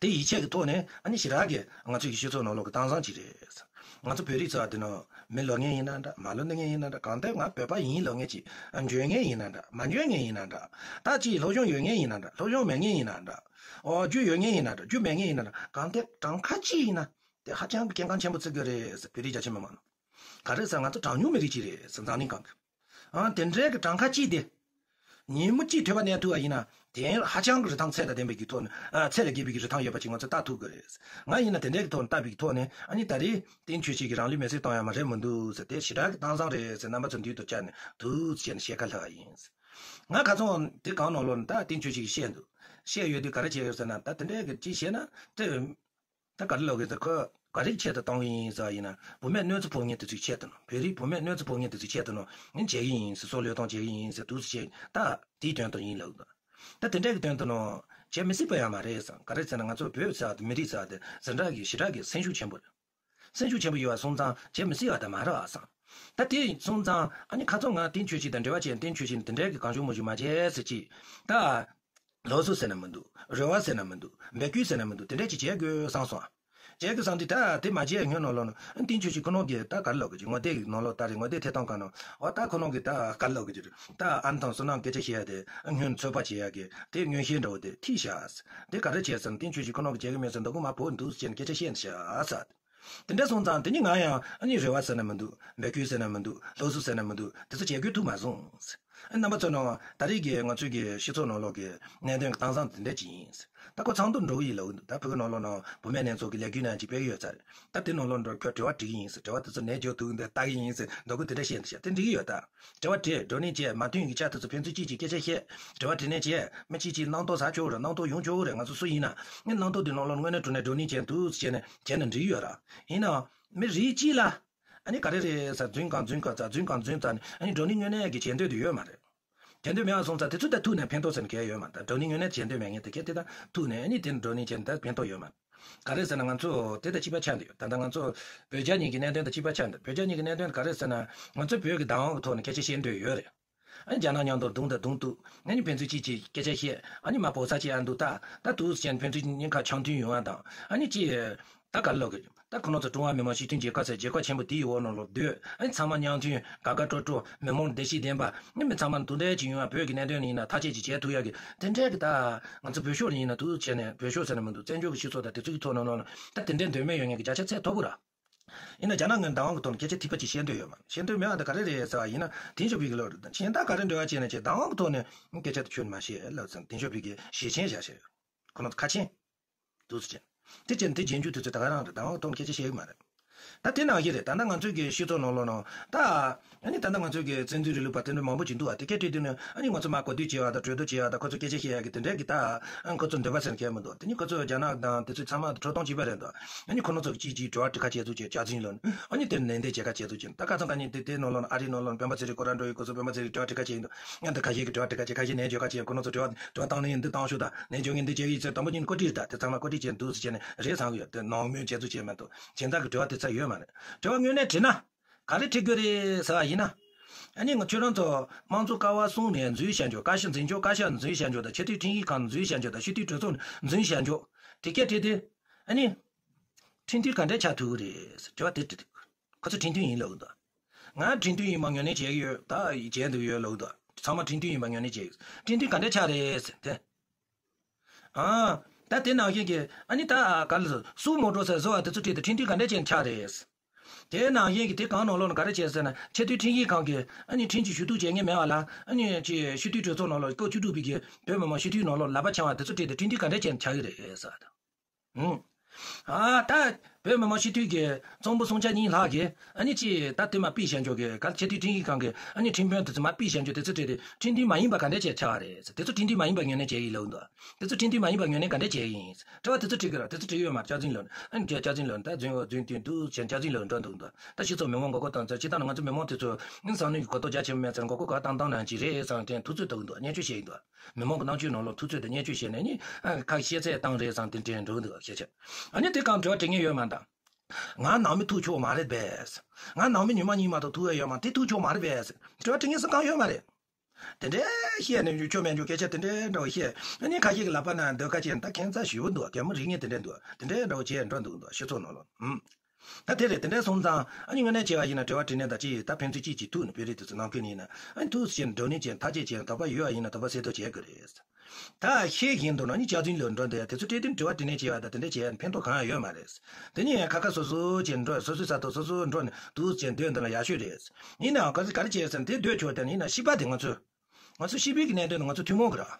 དེ་ཡིད་ཆེས་ཀྱི་ཐོག་ནས་ཨ་ནི་ཞེ་དྲག་གི་ང་ཚོའི་གི་སྤྱི་ཚོགས་ནང་ལོགས་ཀྱི་གཏམ་བཟང་ཅིག་རེད། ང་ཚོ་བོད་རིགས་ཚོ་དེ་ནང་མི་ལོ་ངན་ཡིན་ན་འདྲ་མ་ལོ་ངན་ཡིན་ན་འདྲ་གང་ལྟར་ང་བོད་པ་ཡིན་ལབ་མཁན་ཅིག་འཇོན་མཁན་ཡིན་ན་འདྲ་མ་འཇོན་མཁན་ཡིན་ན་འདྲ་ད་ཅིག་སློབ་སྦྱོང་ཡོད་མཁན་ཡིན་ན་འདྲ་སློབ་སྦྱོང་མེད་མཁན་ཡིན་ན་འདྲ་ཨོ་རྒྱུ་ཡོད་མཁན་ཡིན་ན་འདྲ་རྒྱུ་མེད་མཁན་ཡིན་ན་འདྲ་གང་ལྟར་གྲངས་ཀ་གཅིག་ཡིན་ན་དེ་ཧ་ཅང་གི་གལ་འགངས་ཆེན་པོ་བརྩི་གི་རེད་ཟེར། བོད་རིགས་རྒྱ་ཆེ་མི་མང་ལ་ག་རེ་ཟེར་ང་ཚོ་གྲངས་ཉུང་མི་རིགས་ཅིག་རེད་ཟེར་འཛམ་གླིང་སྒང་གི་ཨ་དེ་འདྲའི་གི་གྲངས་ཀ་གཅིག་དེ། ཉིན་མོ་གཅིག་ཐོས་པ་གནས་ཐུབ་པ་ཡིན་ན་དེ་ཧ་ཅང་གི་རིན་ཐང་ཚད་དང་ལྡན་པའི་གི་ཐོག་ནས་ཨ་ཚད་ལས་བརྒལ་བའི་གི་རིན་ཐང་ཡོད་པ་ཅིག་ང་ཚོས་ལྟ་ཐུབ་ཀྱི་རེད། ང་ཡིན་ན་དེ་འདྲའི་གི་ཐོག་ནས་ལྟ་བའི་གི་ཐོག་ནས་ཨ་ནི་ད་རེས་དེང་ཁྱོད་ཅིག་གིས་རང་ལུས་མེར་སྲེག་གཏོང་ཡ་མ་རེད་མི་འདུག་ཟེར་དེ་ཞེ་དྲག་གི་གཏམ་བཟང་རེད་ཟེར་རྣམ་པ་ཚོ་མདུན་དུ་བཅར་ནས་ཐུགས་རྗེ་ཆེ་ནས་བཤད་ཁ་ལྷག་ཡིན། ང་ཁ་སང་དེ་གང་ནང་ལོགས་ནས་ད་དེང་ཁྱོད་ཅིག་གིས་བཤད་འདུག་བཤད་ཡོད་དུས་ག་རེ་བྱས་ཡོད་ཟེར་ན་ད་དེ་འདྲའི་གི་ཅིག་བཤད་ན་དེ། ད་ག་རེ་ལབ་དགོས་ཟེར་ཁོས་ག་རེའི་ཆེད་དུ་གཏོང་གི་ཡིན་ཟེར་བ་ཡིན་ན་བུད་མེད་གནོད་འཚེ་ཕོག་མཁན་དེ་ཚོའི་ཆེད་དུ་ནོ། བོད་རིགས་བུད་མེད་གནོད་འཚེ་ཕོག་མཁན་དེ་ཚོའི་ཆེད་དུ་ནོ། ངས་བྱེད་ཀྱི་ཡིན་ཟེར་སྲོག་བློས་གཏོང་བྱེད་ཀྱི་ཡིན་ཟེར་འདུག་ཟེར་བྱས་ད་དེའི་དོན་དུ་ཡིན་ལབ་འདུག་ད་དེ་འདྲའི་གི་དོན་དུ་ནོ། བྱེད་མི་སྲིད་པ་ཡང་མ་རེད་བསམ། ག་རེ་ཟེར་ན་ང་ཚོ་བོད་ཟེར་བ་དེ་མི་རིགས་ཟེར་བ་དེ་ཟེ་འདྲ་གི་ཞེ་དྲག་གི་སེམས་ཤུགས་ཆེན་པོ་རེད། སེམས་ཤུགས་ཆེན་པོ་ཡོད་པ་སོང་ཙང་བྱེད་མི་སྲིད་པ་དེ་མ་རེད་བསམ། ད་དེ་སོང་ཙང་ཨ་ནི་ཁ་སང་ང་དེང་ཁྱོད་ཅིག་དང་འབྲེལ་བ་བྱས་དེང་ཁྱོད་ཅིག་ནི་དེ་འདྲའི་གི་གང་བྱུང་མང་བྱུང་མ་བྱས་ཟེར་ཅིག་ད། སློབ་གསོ་ཟེར་ན་མི་འདུག་རེ་བ་ཟེར་ན་མི་འདུག་འབོད་སྐུལ་ཟེར་ན་མི་འདུག་དེ་འདྲ་ཅིག་བྱེད་དགོས་བསམ་སོང་། བྱེད་དགོས་བསམ་དུས་ད་དེ་མ་བྱས་སྔོན་ནང་ལོགས་ན་ཨ་ནི་དེང་ཁྱོད་ཀྱིས་ཁོ་རང་གི་ད་ག་རེ་ལབ་དགོས་ཀྱི་ངོ་དེབ་ཀྱི་ནང་ལོགས་ད་རེད་ངོ་དེབ་ཐད་གཏོང་ཁང་ནང་འོ་ད་ཁོ་རང་གི་ད་ག་རེ་ལབ་དགོས་ཀྱི་རེད་ད་ཨ་ནི་དང་བསོད་ནམས་སྐད་ཆ་བཤད་ཡ་དེ་ཨ་སྔོན་ཚོད་དཔག་བྱེད་ཡ་གི་དེ་མངོན་ཤེས་འདྲ་བོ་དེ་ཁྲིད་བཞག་དེ་ག་རེ་བྱས་ཟེར་ན་དེང་ཁྱོད་ཀྱིས་ཁོ་རང་གི་བྱེད་ཀྱི་མེད་ཟེར་མདོ་དགོང་མ་བོ་འདུག་ཟེར་ནས་སྐད་ཆ་བཤད་བཞག་ཟེར། དེ་འདྲ་སོང་ཙང་དེ་ནི་ང་ཡང་ཨ་ནི་རེ་བ་ཟེར་ན་མི་འདུག་འབོད་སྐུལ་ཟེར་ན་མི་འདུག་སློབ་གསོ་ཟེར་ན་མི་འདུག་དེ་ཚོ་བྱེད་དགོས་ཐུག་མ་སོང་། ཨ་རྣམ་པ་ཚོ་ནང་ད་རེས་ཀྱི་ང་ཚོའི་གི་སྤྱི་ཚོགས་ནང་ལོགས་ཀྱི་གནད་དོན་གྱི་གཏམ་བཟང་དེ་འདྲ་ཅིག་ཡིན། ད་ཁོ་ཚང་དུ་འགྲོ་གི་ཡིན་ལབ་འདུག་ད་བོད་ནང་ལོགས་ནང་བུད་མེད་གནས་ཚུལ་གྱི་ལས་འགུལ་ནང་ཅིག་སྤེལ་གི་ཡོད་ས་རེད། ད་དེ་ནང་ལོགས་འགྲོ་ཁོས་དྲི་བ་དྲི་གི་ཡིན་ཟེར་དྲི་བ་དེ་ཚོ་ནས་འཇོག་ཐུག་འདི་ལྟ་གི་ཡིན་ཟེར་མདོ་དགོང་དེ་འདྲ་བཤད་འདུག་བྱ་དེ་འགྲིག་གི་ཡོད་ད། དྲི་བ་དྲིས་བགྲོ་གླེང་བྱས་མ་མཐུན་གྱི་ཆ་དེ་ཚོ་ཕན་ཚུན་གཅིག་གཅིག་སྐད་ཆ་བཤད། དྲི་བ་དྲིས་ལན་བྱས་མི་གཅིག་གཅིག་རྣམ་རྟོག་ཟ་ཆོག་རེད་རྣམ་རྟོག་ཡོང་ཆོག་རེད་ང་ཚོ་སུ་ཡིན་ན་ངས་རྣམ་རྟོག་དེ་ནང་ལོགས་དངོས་གནས་དྲང་གནས་བགྲོ་གླེང་བྱས་འདུག་བྱས་ནས་བྱས་ན་འགྲིག་ཡོད་ར། ཡིན་ནའང་མི་རིགས་གཅིག་ལ་ཨ་ནི་ག་རེ་རེད་ཟེར་རྫུན་གང་རྫུན་གང་ཙག་རྫུན་གང་རྫུན་ཙག་ནི་ཨ་ནི་བགྲོ་གླེང་དངོས་གནས་ཀྱི་བྱེད་འདོད་དུ་ཡོད་མ་རེད། བྱེད་འདོད་མེད་པ་སོང་ཙང་དེ་ཚོ་ད་ཐུག་ནས་ཕན་ཐོགས་ཟེར་ནས་གལ་ཡོད་མ་རེད། བགྲོ་གླེང་དངོས་གནས་བྱེད་འདོད་མེད་ངེས་དེ་གལ་དེ་ད་ཐུག་ནས་ཨ་ནི་དེ་བགྲོ་གླེང་བྱས་ནས་ད་ཕན་ཐོགས་ཡོད་མ་རེད། ག་རེ་ཟེར་ན་ང་ཚོ་དེ་ད་གཅིག་པ་ཆགས་འདུག་ད་ལྟ་ང་ཚོ་བོད་རྒྱ་གཉིས་ཀྱི་གནད་དོན་ད་གཅིག་པ་ཆགས་འདུག་བོད་རྒྱ་གཉིས་ཀྱི་གནད་དོན་ད་ག་རེ་ཟེར་ན་ང་ཚོ་བོད་ཀྱི་བདག་དབང་གི་ཐོག་ནས་སྐད་ཆ་བཤད་འདོད་ཡོད་རེད། ཨ་ནི་རྒྱ་ནག་མཉམ་དུ་རྡུང་དང་རྡུང་ཐུབ། ཨ་ནི་ཕན་ཚུན་གཅིག་གཅིག་སྐད་ཆ་བཤད། ཨ་ནི་མ་བོ་ས་ཅིག་ཨ་འདུག་ད་ད་དུས་ཅན་ཕན་ཚུན་གཉིས་ཀ་འཆམ་མཐུན་ཡོང་བ་དང་ཨ་ནི་ཅི། ད་ག་ལོག་གི་ད་ཁོ་ན་ཚོ་ཀྲུང་ཧྭ་མི་དམངས་སྤྱི་མཐུན་རྒྱལ་ཁབ་ཟེར་རྒྱལ་ཁབ་ཆེན་པོ་དེའི་འོག་ནང་ལོག་སྡོད། ཨ་ནི་ཚང་མ་མཉམ་མཐུན་དགའ་དགའ་སྤྲོ་སྤྲོ་མི་མང་བདེ་སྐྱིད་ལྡན་པ་ཨ་ནི་མི་ཚང་མ་འདུ་འབྲེལ་གྱི་ཡོང་བ་བོད་ཀྱི་གནད་དོན་ཡིན་ན་ཐག་གཅོད་ཅིག་བྱེད་ཐུབ་ཡག་གི་དེ་འདྲའི་གི་ད་ང་ཚོ་བོད་ཤོར་ཡིན་ན་དུས་ཆེན་ནས་བོད་ཤོར་ཟེར་ན་མི་འདུག་བཙན་བྱོལ་གྱི་སྤྱི་ཚོགས་དང་དེ་ཚོའི་ཐོག་ནང་ལོག་ད་དེ་འདྲའི་འདོད་མོས་ཡོད་མཁན་གྱི་བརྒྱ་ཆ་ཚད་མཐོ་པོ་ར། ཡིན་ན་རྒྱ་ནག་ངོས་བདག་དབང་གི་ཐོག་ནས་སྐད་ཆ་ཐིགས་པ་ཅིག་བཤད་འདོད་ཡོད་མ་རེད། བཤད་འདོད་མེད་པ་འདི་ག་རེ་རེད་ཟེར་བ་ཡིན་ན་དེང་ཞོགས་པའི་གི་ལོ་རེད་ད་གཞན་དག་ག་རེ་འབྲེལ་བ་བྱས་ནས་ཅིག་བདག་དབང་གི་ཐོག་ནས་སྐད་ཆ་དེ་ཁྱོན་མ་བཤད་ལབ་ཟེར་དེང་ཞོགས་པའི་གི་ཞེ་ཆེན་བཞག་བཤད་ཡོད། ཁོ་ན་ཁ་ཆེན། དུས་ཚོད་ཅན། དེ་ཅན་དེ་རྗེས་འཇུག་དུས་ཚོད་ད་ག་རང་རེད། བདག་དབང་གི་ཐོག་ནས་སྐད་ཆ་བཤད་ཡོད་མ་རེད། ད་དེ་ནང་བཞིན་རེད། ད་ལྟ་ང་ཚོའི་གི་སྤྱི་ཚོགས་ནང་ལོགས་ནང་ད་ཨ་ནི་ད་ལྟ་ང་ཚོའི་གི་བཙན་འཛུལ་རིང་ལུགས་པ་དེ་འདྲ་མང་པོ་ཅིག་འདུག་བ། དེ་སྐད་བྲིས་དུས་ནས་ཨ་ནི་ང་ཚོ་མ་གོ་བསྡུར་བྱས་པ་དང་གྲོས་བསྡུར་བྱས་པ་དང་ཁོ་ཚོ་སྐད་ཆ་བཤད་ཡག་གི་དེ་འདྲའི་གི་ད་ཁོ་ཚོ་འདོད་པ་ཟེར་མཁན་མི་འདུག་དེ་ནི་ཁོ་ཚོ་རྒྱ་ནག་དང་དེ་ཚོས་ཚང་མ་ཁྲོ་སྟོང་གཅིག་པ་རེད་འདུག་ཨ་ནི་ཁོ་རང་ཚོ་གཅིག་གཅིག་དྲི་བ་དྲི་ཁ་བྱེད་ཚུལ་བྱས་བྱ་ཚུལ་ལོན་ཨ་ནི་དེར་ནན་ཏན་བྱེད་ཁ་བྱེད་ཚུལ་བྱས་ད་ཁ་སང་ཁ་ཉིན་དེ་དེའི་ནང་ལོགས་ན་ཨ་རིའི་ནང་ལོགས་ན་སྤེན་པ་ཚེ་རིང་ཁོ་རང་འགྲོ་ཡི་ཁོ་ཚོ་སྤེན་པ་ཚེ་རིང་དྲི་བ་དྲི་ཁ་བྱེད་ཡིན་འདུག་ཨ་ནི་ཁ་ཤས་ཀྱི་དྲི་བ་དྲི་ཁ་བྱེད་ཁ་ཤས་ནན་བརྗོད་ཁ་བྱེད་ཁོ་རང་ཚོ་དྲི་བ་དྲི་བ་བཏང་ནི་ཡིན་འདུག་བཏང་ཤོག་ད་ནན་བརྗོད་ངས་འདི་བྱེད་ཀྱི་ཡིན་ཟེར་དང་པོ་ཉིད་བཀོད་སྒྲིག་རེད། ད་དེ་ཚང་མ་བཀོད་སྒྲིག་བྱས་འདུག་ཟེར་བྱས་ནས་རེད་བསམ་གི་ཡོད། དེ་ནང་མོལ་བྱེད་ཚུལ་བྱས་མ་གཏོགས་གཞན་དག་གི་དྲི་བ་དེ་ཚ་ཡོད་མ་རེད། དྲི་བ་དངོས་གནས་དྲིས་ན། ག་རེ་དྲི་དགོས་རེད་ཟེར་བ་ཡིན་ན། ཨ་ནི་ང་ཁྱོད་རང་ཚོ་དམངས་གཙོ་ཀ་བ་གསུམ་ནས་འཛུལ་བྱ་འཇོག་བཀའ་ཤག་འཛིན་སྐྱོང་བཀའ་ཤག་འཛུལ་བྱ་འཇོག་དང་ཆེས་མཐོའི་ཁྲིམས་ཞིབ་ཁང་འཛུལ་བྱ་འཇོག་དང་སྤྱི་འཐུས་གྲོས་ཚོགས་འཛུལ་བྱ་འཇོག་དང་ཁྲིམས་མཐུན་ག་འདྲས་ཆགས་ཐུབ་རེད། ཨ་ནི་ཁྲིམས་མཐུན་ག་འདྲས་ཆགས་ཐུབ་རེད་ཟེར་དྲི་བ་དེ་དྲི་ཐུབ། ཁོ་ཚོ་ཁྲིམས་མཐུན་ཡིན་ལབ་འདུག་ང་ཁྲིམས་མཐུན་ཡིན་པ་ངོས་ལེན་བྱས་ཡོད། ད་བྱས་འདུག་ཡོད་ལབ་འདུག་ཚང་མ་ཁྲིམས་མཐུན་ཡིན་པ་ངོས་ལེན་བྱས་ཡོད། ཁྲིམས་མཐུན་ག་འདྲས་ཆགས་རེད་ཟེར་དེ། ཨ། ད་དེ་ནང་བཞིན་གྱི་ཨ་ནི་ད་ག་ལ་སུ་མོ་ཊ་ཟེར་བཟོ་བ་དེ་ཚོ་ཁྲིད་དེ་ཁྲིམས་མཐུན་ག་འདྲས་ཅན་ཆགས་རེད། དེ་ནང་བཞིན་གྱི་དེ་གང་ནང་ལོགས་ན་ག་རེ་བྱས་ཟེར་ན་ཆེས་མཐོའི་ཁྲིམས་ཞིབ་ཁང་གི་ཨ་ནི་ཁྲིམས་ཀྱི་ཞུ་གཏུག་བྱེད་མཁན་མེད་པ་ལ་ཨ་ནི་ཅི་སྤྱི་འཐུས་གྲོས་ཚོགས་ནང་ལོགས་སྐབས་བཅུ་དྲུག་པའི་གི་བོད་མི་མང་སྤྱི་འཐུས་ནང་ལོགས་ལག་པ་འཆང་བ་དེ་ཚོ་ཁྲིད་དེ་ཁྲིམས་མཐུན་ག་འདྲས་ཅན་ཆགས་ཀྱི་རེད་ཟེར་བ་དང་། ཨུ། ཨ་ད། བོད་མི་མང་སྤྱི་འཐུས་ཀྱི་གཙང་པོ་སུམ་ཆ་གཉིས་ལྷག་གིས་ཨ་ནི་ཅི་ད་དེ་མ་ཕུད་བཞག་འཇོག་གི་ག་ཆེས་མཐོའི་ཁྲིམས་ཡིག་ཁང་གི་ཨ་ནི་ཁྲིམས་དཔོན་དེ་ཚོ་མ་ཕུད་བཞག་འཇོག་དེ་ཚོ་བྲིས་ཏེ་ཁྲིམས་མཐུན་མ་ཡིན་པ་ག་འདྲ་བྱས་ཆགས་པ་རེད། དེ་ཚོ་ཁྲིམས་མཐུན་མ་ཡིན་པ་ངོས་ནས་བྱས་ཡིན་ལབ་འདུག་དེ་ཚོ་ཁྲིམས་མཐུན་མ་ཡིན་པ་ངོས་ནས་ག་འདྲ་བྱས་ཡིན། དྲི་བ་དེ་ཚོ་དྲི་གི་ར། དེ་ཚོ་དྲི་ཡོད་མ་རེད། སྐྱག་རྫུན་ལབ་ཨ་ནི་སྐྱག་རྫུན་ལབ་ད་རྫུན་འོ་རྫུན་དུས་འདུག་ཅན་སྐྱག་རྫུན་ལབ་འགྲོ་འདུག་འདུག་ད་སྤྱི་ཚོགས་མི་མང་མགོ་སྐོར་བཏང་ཚར། སྤྱིར་བཏང་ང་ཚོ་མི་མང་དེ་ཚོ་ཨིན་སང་ནི་གི་གོ་རྟོགས་རྒྱ་ཆེན་པོ་མེད་ཚར། མགོ་སྐོར་ག་བཏང་བཏང་ནང་ཅི་རེད་བསམ་དེ་ཐུག་ཚོད་འདུག་འདུག་བརྙས་བཅོས་བྱས་ཡིན་འདུག་མི་མང་གི་རྣམ་དཔྱོད་ནང་ལོགས་ཐུག་ཚོད་དེ་བརྙས་བཅོས་བྱས་ནས་ནི་ཨ་ཁ་ཤས་ཚད་བཏང་རེད་བསམ་དེ་འདྲས་འགྲོ་འདུག་ཤེས་ཆེ། ཨ་ནི་དེ་གང་དྲི་བ་དྲི་མཁན་ཡོད་མ་འདུག་ང་ནང་མི་ཐུག་ཆོག་མ་རེད་པས། ང་ནང་མི་ཉི་མ་གཉིས་མ་གཏོགས་ཐུག་ཡ་ཡོད་མ་དེ་ཐུག་ཆོག་མ་རེད་པས། དྲི་བ་དྲི་མཁན་སུ་གང་ཡོད་མ་རེད། དེ་འདྲས་བཤད་ནས་ཆོ་མེད་ཆོ་སྐད་ཆ་དེ་འདྲས་འདྲ་བོ་བཤད། ཨ་ནི་ཁ་ཤས་ཀྱི་ལག་པ་ན་ཟློས་ག་བྱས་ད་ཁྱད་མཚར་ཞེ་པོ་འདུག་གད་མོ་རིགས་ངན་དེ་འདྲས་འདུག་དེ་འདྲས་འདྲ་བོ་བྱས་འགྲོ་འདུག་འདུག་སྤྱི་ཚོགས་ནང་ལོགས། ཨུམ། ད་དེ་རེད། དེ་འདྲས་སོང་ཙང་ཨ་ནི་དངོས་གནས་བྱས་པ་ཡིན་ན་དྲི་བ་དྲི་ནས་ད་ཅི་ད་ཕན་ཚུན་གཅིག་གཅིག་ཐུག་ནས་བོད་རིགས་དེ་ཚོ་ནང་ཁུལ་ཡིན་ན་ཨ་ནི་ཐུག་བྱས་འགྲོ་ནས་བྱས་ཐག་བཅད་བྱས་དོགས་པ་ཡོད་པ་ཡིན་ན་དོགས་པ་སེལ་ཐབས་བྱེད་དགོས་རེད། ད་ཤེས་བཞིན་དུ་ནང་ནི་སྐྱག་རྫུན་ལབ་འགྲོ་འདི་དེ་ཚོ་སྤྲད་དུས་དྲི་བ་དྲི་ནས་བྱས་པ་ད་དེ་འདྲས་བྱས་ཕན་ཐོགས་གང་ཡང་ཡོད་མ་རེད། དེ་ནས་ཁ་ཁ་སོ་སོ་བྱས་འགྲོ་སོ་སོའི་ས་ཐོག་སོ་སོ་འགྲོ་ནས་འདུག་བྱས་སྡོད་འདི་ལ་ཡག་ཤོས་རེད། ཡིན་ནའང་ག་ཚོད་ག་རེ་བྱས་ཟེར་ན་དེ་སྡོད་ཆོག་དེ་ནི་ཡིན་ན་སྤྱི་པ་དེ་ང་ཚོ། ང་ཚོ་སྤྱི་པའི་གི་གནད་དོན་ནི་ང་ཚོ་ཐུན་མོང་གི་ར།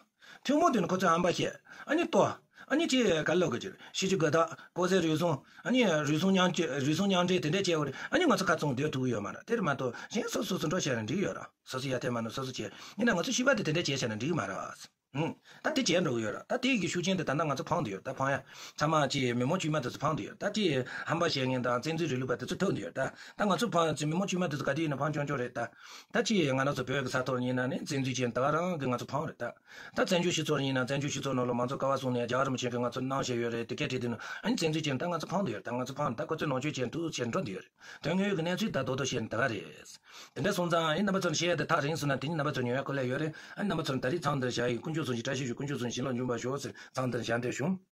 ཐུན་མོང་དེ་ནི་ཁོ་ཚོས་ཧམ་པ་བཤད། ཨ་ནི་ལྟོ། ཨ་ནི་ཅི་ག་ལབ་གི་ཅིག་ཤི་ཅི་དགོས་ད་ལྐོག་ཟ་རུལ་སུངས། ཨ་ནི་རུལ་སུངས་མཉམ་སྤྱོད་རུལ་སུངས་མཉམ་འབྲེལ་དེ་འདྲས་བྱས་པ་རེད། ཨ་ནི་ང་ཚོ་ཁ་ཚང་སྡོད་ཐུབ་ཀྱི་ཡོད་མ་རེད། དེ་རེད་མ་གཏོགས་གཞན་སོ་སོ་སོ་འགྲོ་བྱས་ན་འགྲིག་ཡོད་ར། སོ་སོ་ཡར་ཐེན་མ་ནུ་སོ་སོ་བྱས། ཡིན་ན་ང་ཚོ་སྤྱི་པ་དེ་དེ་འདྲས་བྱས་བྱས་ན་འགྲིག་གི་མ་རེད། ཨུམ། ད་དེ་བྱས་འགྲོ་གི་ཡོད་ར། ད་དེ་གི་ཤུགས་རྐྱེན་དེ་ད་ལྟ་ང་ཚོ་འཕངས་བསྡད་ཡོད། ད་འཕངས་ཡ། ཚང་མ་ཅི་མི་མང་དཀྱུས་མ་དེ་ཚོ་འཕངས་བསྡད་ཡོད། ད་ཅི་ཧམ་པ་བཤད་མཁན་དང་བཙན་འཛུལ་རིང་ལུགས་པ་དེ་ཚོ་ཐོན་བསྡད་ཡོད། ད་ད་ང་ཚོ་འཕངས་ཅི་མི་མང་དཀྱུས་མ་དེ་ཚོ་ག་དུས་ཡིན་ན་འཕངས་ཆོག་ཆོག་རེད། ད་ད་ཅི་ང་རང་ཚོ་བོད་ཀྱི་ས་ཐོག་ཡིན་ན་ནི་བཙན་འཛུལ་བྱས་ད་ག་རང་གི་ང་ཚོ་འཕངས་རེད། ད་ད་བཙན་བྱོལ་སྤྱི་ཚོགས་ཡིན་ན་བཙན་བྱོལ་སྤྱི་ཚོགས་ནང་ལ་མང་གཙོ་ཀ་བ་བཟུང་ནས་རྒྱལ་བ་རིན་པོ་ཆེ་གིས་ང་ཚོ་གནང་བཞག་ཡོད་རེད། དེ་སྐད་བྲིས་དུས་ན་ཨ་ནི་བཙན་འཛུལ་བྱས་ད་ང་ཚོ་འཕངས་བསྡད་ཡོད། ད་ང་ཚོ་འཕངས་ད་ཁོ་ཚོའི་ནང་ཆོས་བྱས་འདུག་བྱས་འགྲོ་བསྡད་ཡོད་རེད། དོན་དངོས་ཀྱི་གནས་ཚུལ་ད་རྡོག་རྡོག་བཤད་ནི་ད་ག་རེད། དེ་འདྲ་སོང་ཙང་ཨ་ནི་རྣམ་པ་ཚོར་བཤད་དེ་ཐག་རིང་སོང་ན་དེ་ནི་རྣམ་པ་ཚོར་ཉོ་ཡ་ཁོ་ལས་ཡོད་རེད། ཨ་ནི་རྣམ་པ་ཚོར་ད་རེས་མཚམས་འདིར་བཞག་ཡིན། དཀོན་མཆོག་གསུམ་གྱི་བཀྲ་ཤིས་ཤོག་དཀོན་མཆོག་གསུམ་བྱིན་རླབས་འབྱུང་བར་ཤོག་ཟེར་མཚམས་འདིར་བཞག་འདོད་བྱུང་།